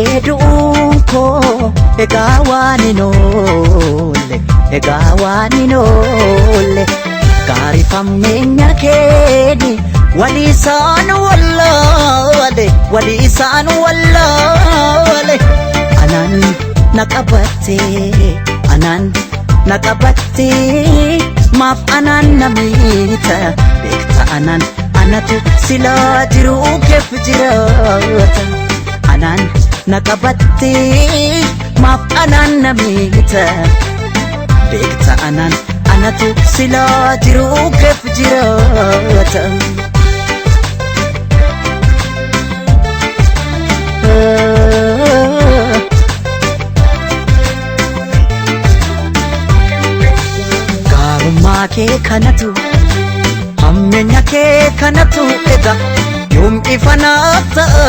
jiraadhee du'uun koo egaa waan hin oolle, egaa waan hin oolle. Gaarifammeenya keeni walii isaan wallaale, walii isaan wallaale. Anaan na qabatte, anaan na qabatte, maaf anaan na miita? Beekta anaan anatu silaa jiruu keef jiraata. Anaan na qabatte, maaf anaan na miita? Beekta anaan anatu silaa jiruu keef jiraata. Gaarummaa kee kanatu, hammeenya kee kanatu egaa yoom ifa naaf ta'a?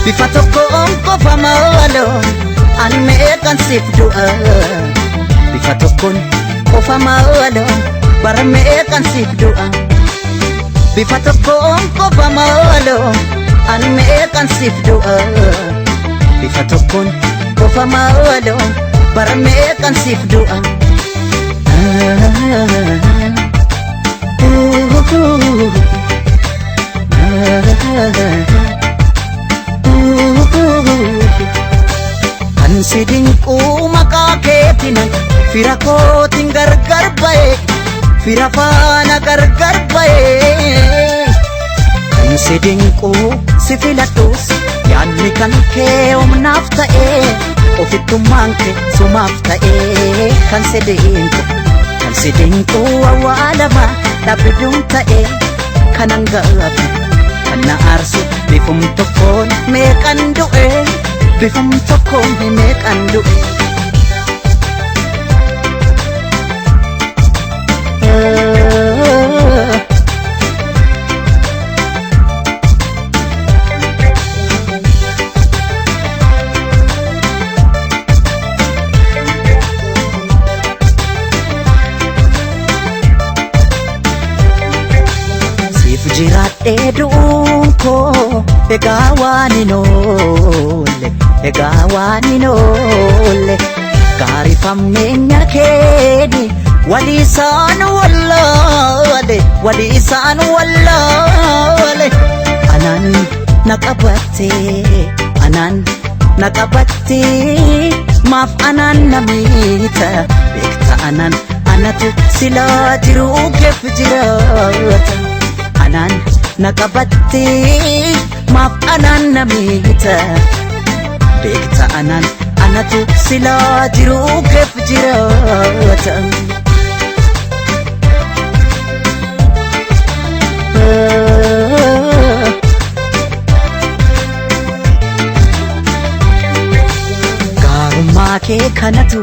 Bifa tokkoon qofa maaloo an meeqan siif du'a? Bifa tokkoon qofa maaloo bara meeqan siif du'a? Bifa tokkoon qofa maaloo an meeqan siif du'a? Bifa tokkoon qofa maaloo bara meeqan siif du'a? Kan si dinquu maqaa keetinan fira kootiin gargar ba'e, fira faana gargar ba'e. Kan si dinquu si filadhus yaadni kan kee humnaaf ta'e, ofittummaan kee sumaaf ta'e. Kan si dinqu, kan si dinquu awwaalama dhabbiduun ta'e, kanan gaafu kan na aarsu bifum tokkoon meeqan du'e, bifum tokkoon meeqan du'e. Siif jiraadhee du'uun koo egaa waan hin oolle, egaa waan hin oolle. Gaarifammeenya keeni walii isaan wallaale, walii isaan wallaale. Anaan na qabatte, anaan na qabatte, maaf anaan na miita? Beekta anaan anatu silaa jiruu keef jiraata. Anaan na qabatte, maaf anaan na miita? Beekta anaan anatu silaa jiruu keef jiraata. Gaarummaa kee kanatu,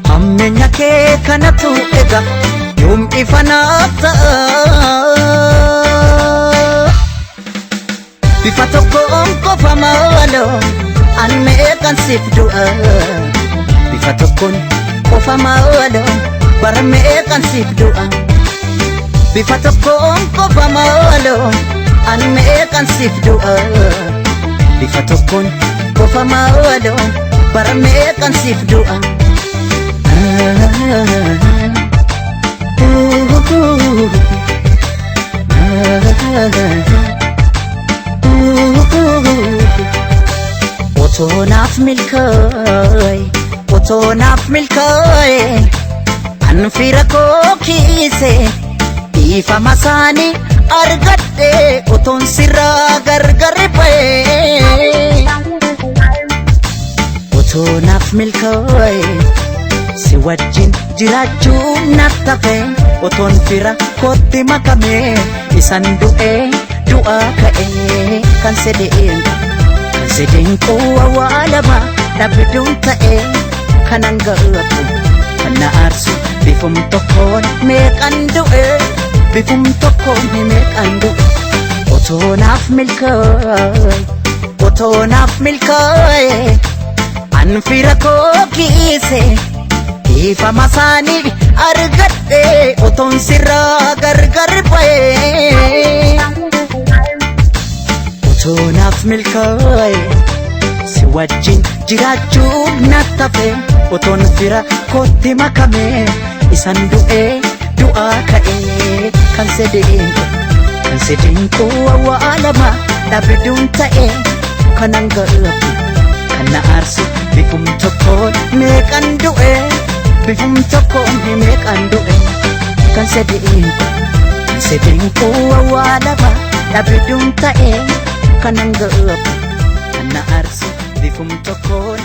hammeenya kee kanatu egaa yoom ifa naaf ta'a? Bifa tokkoon qofa maaloo an meeqan siif du'a? Bifa tokkoon qofa maaloo bara meeqan siif du'a? Bifa tokkoon qofa maaloo an meeqan siif du'a? Bifa tokkoon qofa maaloo bara meeqan siif du'a? Otoo naaf milkaa'e, otoo naaf milkaa'e, an fira koo kiise dhiifama isaanii argadhe, otoon sirraa gargar ba'e. Otoo naaf milkaa'e si wajjin jiraachuun naaf tafe, otoon fira kootti makame isan du'e du'aa ka'e. Kan si dinqu, kan si dinqu awwaalama dhabbiduun ta'e, kanan gaabbu kan na aarsu bifum tokkoon meeqan du'e, bifum tokkoon meeqan du'e. Otoo naaf milkaa'e, otoo naaf milkaa'e, an fira koo kiise dhiifama isaanii argadhe, otoon sirraa gargar ba'e. Otoo naaf milkaa'e si wajjin jiraachuun na tafe, otoon fira kootti makame isan du'ee du'aa ka'ee. Kan si dinqu, kan si dinqu awwaalama dhabduun ta'e, kanan gaabbu kan na aarsu bifum tokkoon meeqan du'e, bifum tokkoon meeqan du'e. Kan si dinqu, kan si dinqu awwaalama dhabduun ta'e, kanan gaabbu kan na aarsu bifum tokkoon.